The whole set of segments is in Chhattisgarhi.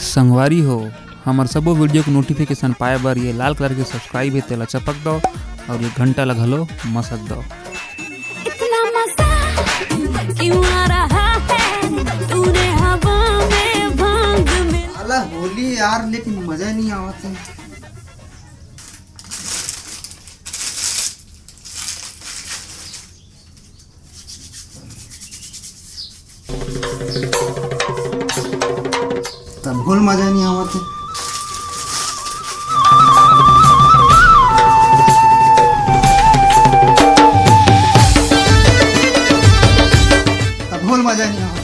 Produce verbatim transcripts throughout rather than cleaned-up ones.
संगवारी हो, हमर सबो video के notification पाए बर ये लाल colour के subscribe हे, तेला चपक दो और ये घंटा ला घलो मसक दो। इतना मजा क्यों आ रहा है, तूने हवा में भांग मिला। साला होली यार, लेकिन मजा नहीं आवत है। तब घोल मजा नहीं आवत है। तब घोल मजा नहीं आवत।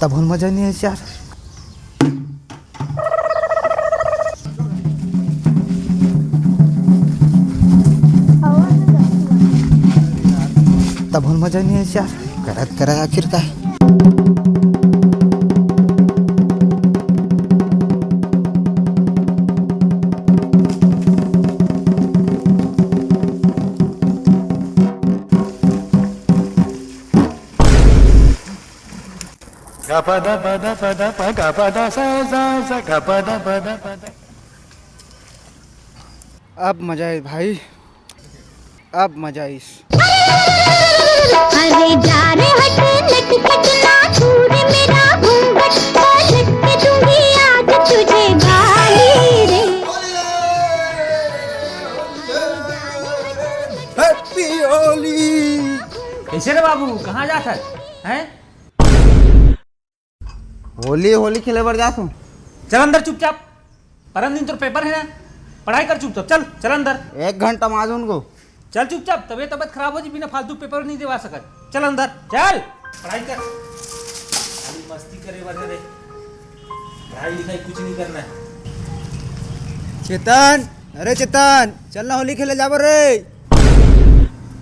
तब हम मजा नहीं है यार। तब हम मजा नहीं है यार। करत करत आखिर का। अब मजा आइस भाई, अब मजा आइस। अरे जा रे हट, नटखट ना छू रे मेरा घूंघट, पलट के दूंगी आज तुझे गाली रे। Happy Holi। कैसे रे बाबू, कहाँ जात है? हैं? होली, होली खेले बर जात हूँ। चल अंदर चुपचाप। परन दिन तोर paper है ना, पढ़ाई कर चुपचाप। चल, चल अंदर। एक घंटा में आ जाऊँ उनको। चल चुपचाप, तबीयत, तबीयत खराब हो जी, बिना फालतू paper नहीं देवा सकत। चल अंदर, चल। पढ़ाई कर। खाली मस्ती करे बर है रे। पढ़ाई लिखाई कुछ नहीं करना है। चेतन, अरे चेतन, चल ना होली खेले जाबो रे।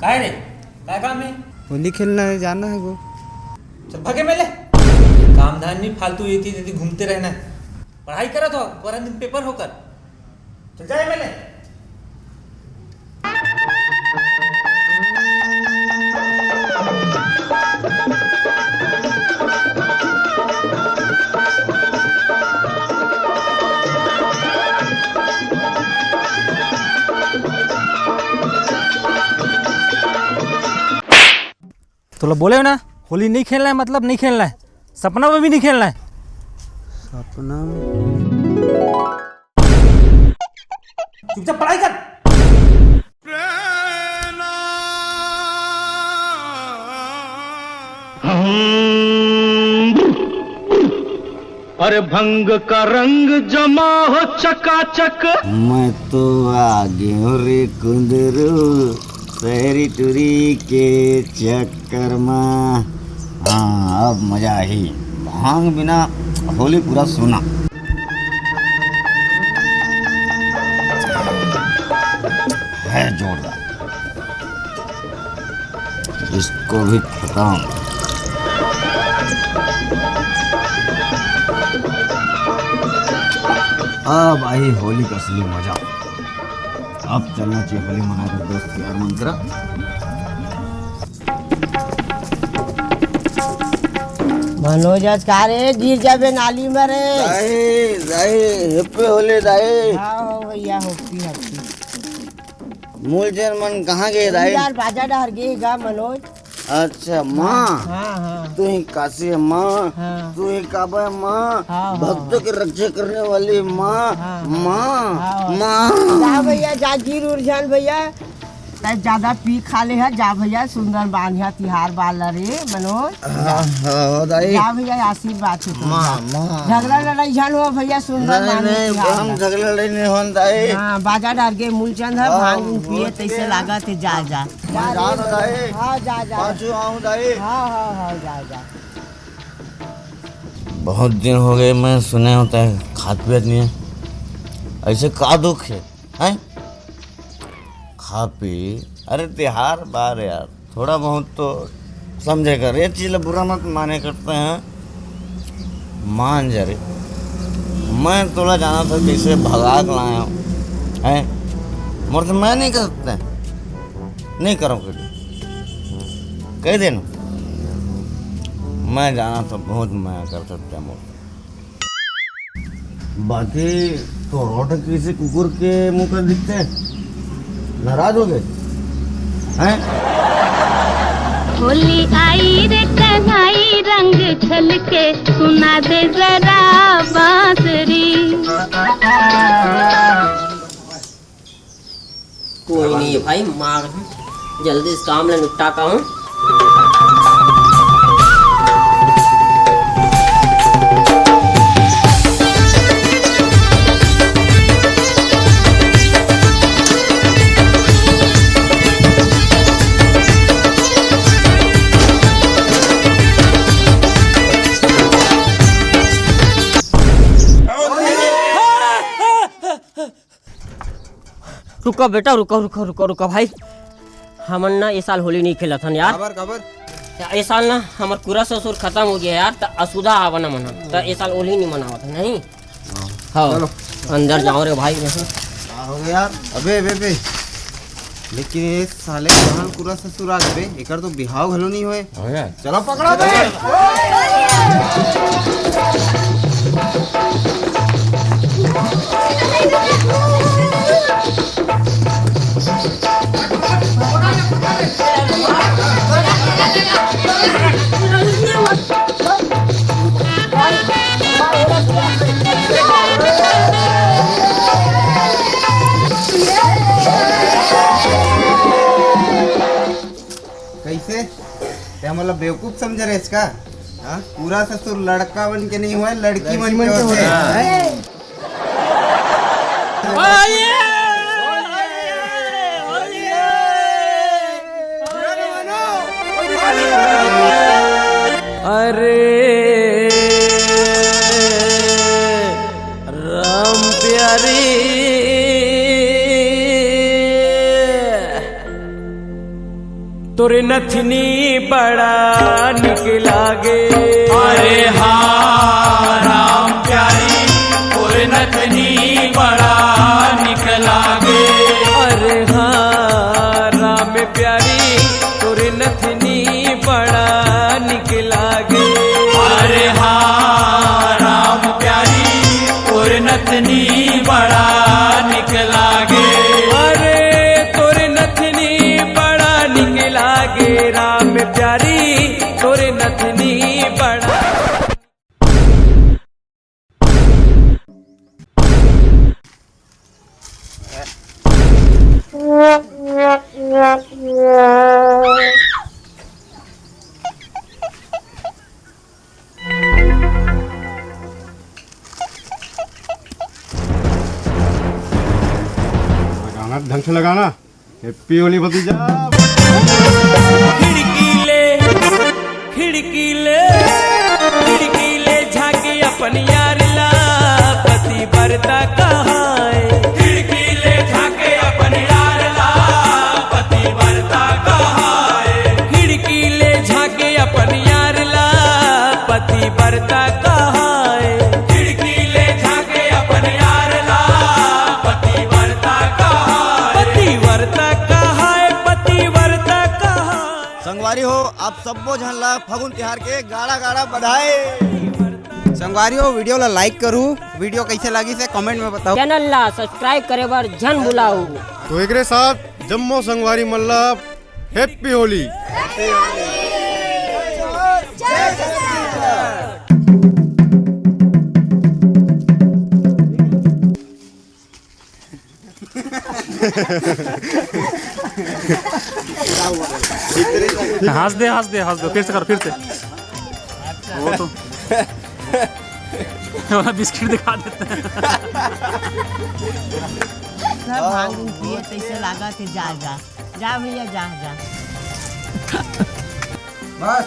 काय रे? काय काम है? होली खेलना है, जाना है वो। चल भागे मेले। काम धान नहीं, फालतू ये थी, ये थी घूमते रहना है। पढ़ाई करा तो, पूरा दिन paper होकर। चल जाए मेले। तोला बोले हो ना, होली नहीं खेलना है, मतलब नहीं खेलना है, सपना में भी नहीं खेलना है। सपना में? चुपचाप पढ़ाई कर। अरे भंग का रंग जमा हो चकाचक। मैं तो आ गयो रे कुंदरू, शहरी टूरी के चक्कर में। हाँ, अब मजा ही। भांग बिना होली पूरा सूना। है जोरदार। इसको भी खत्म। अब आई होली का असली मजा। अब चलना चाहिए होली मनाकर दोस्त यार मन करा। मनोज, आज का रे गिर जाबे नाली में रे? दाई, दाई, happy होली दाई। हाँ हो भैया, happy, happy। मूलचंद मन कहाँ गए दाई? यार बाजा डहर गे गा मनोज। अच्छा माँ। हाँ, हाँ। तू ही काशी है माँ। हाँ। तू ही काबा है माँ। हाँ, हाँ, भक्तों हाँ। की रक्षा करने वाली माँ। हाँ, हाँ। माँ। हाँ। माँ। जा भैया, जा गिर उर जान भैया। तै ज्यादा पी खा ले है, जा भैया, सुंदर बांधिया तिहार बाल रे मनोज। हाँ, हाँ, हो दाई। जा भैया, आशीर्वाद हो माँ, तोर। माँ। झगड़ा लड़ाई झन हो भैया, सुंदर नहीं, बांधिया नहीं, तिहार हम ला। झगड़ा लड़ाई नहीं होन दाई। हाँ, बाजा डहर गे मूलचंद है, हाँ, भांग उंग पिए, तैसे लागत है, जा, जा। मैं जा जात रे, दाई। हाँ, जा, जा। पाछू आऊँ दाई। हाँ, हाँ, हाँ, जा, जा। बहुत दिन हो गए, मैं सुने होता है, खात पियत नहीं है। ऐसे का दुख है, हैं? खा पी, अरे तिहार बार यार, थोड़ा बहुत तो समझे कर, ये चीज़ ला बुरा मत माने करते हैं। मान जा रे, मैं तोला जानत हँव कइसे भगा के लाय हँव, हैं? मोर से मैं नइ कर सकता, नइ करँव कभी। कहि देन, मैं जानत हँव बहुत मया करत हे मोर से। बाकी तोर ओठ कइसे कुकुर के मुँह कर दिखथे? नाराज हो गे? हैं? होली आई रे कन्हाई, रंग छलके, सुना दे जरा बांसुरी। कोई नहीं है भाई, मार जल्दी इस काम ले निपटा का हूँ। रुका बेटा, रुका, रुका, रुका, रुका भाई, हमन ना ए साल होली नहीं खेलत हन यार। काबर, काबर? ए साल ना हमर पूरा ससुर खत्म हो गया यार, त असुधा आवन मन, त ए साल होली नहीं मनावत है, नहीं? हाँ। चलो। अंदर जाओ रे भाई। का हो गया यार? अबे, अबे, अबे। लेकिन ए साले कहाँ पूरा ससुर आ गए? एकर तो बिहाव घलो नहीं होए। हो गया। चलो पकड़ो बे। कैसे? ते हमला बेवकूफ समझ रहे इसका? हाँ? पूरा ससुर लड़का बन के नहीं हुआ है, लड़की बन के होते हैं। अरे राम प्यारी, तोरे नथनी बड़ा निक लागे। अरे हाँ राम प्यारी, तोरे नथनी बड़ा निक लागे। अरे हाँ राम प्यारी, तोरे नथनी बड़ा निक लागे। अरे हाँ राम प्यारी, तोर नथनी बड़ा निक लागे। अरे तोर नथनी बड़ा निक लागे, राम प्यारी, तोर नथनी बड़ा। लगाना, ढंग से लगाना। हैप्पी होली भतीजा। खिड़की ले, खिड़की ले, खिड़की ले झांके अपन यार ला, पतिव्रता कहाए। खिड़की ले झांके अपन यार ला, पतिव्रता कहाए। खिड़की ले झांके अपन यार ला, पतिव्रता कहाए। खिड़की ले झांके अपन यार ला, पतिव्रता कहाए। पतिव्रता कहाए, पतिव्रता कहाए। संगवारी हो, आप सब्बो झन ला फगुन तिहार के गाड़ा गाड़ा बधाई। संगवारी हो, वीडियो ला लाइक करू, वीडियो कैसे लगी से कमेंट में बताओ। चैनल ला सब्सक्राइब करे बर झन भुलाओ। तो एकरे साथ जम्मो संगवारी मन ला हैप्पी होली। हंस दे, हंस दे, हंस दे, फिर से कर, फिर से। वो तो वाला बिस्किट दिखा देते हैं। सब भांग उंग पिए तैसे लागत है, जा, जा। जा भैया, जा, जा। बस।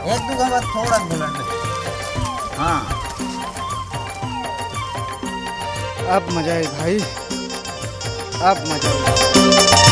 एक दो बार थोड़ा घुलट ले। हाँ। अब मजा आए भाई। अब मजा आही।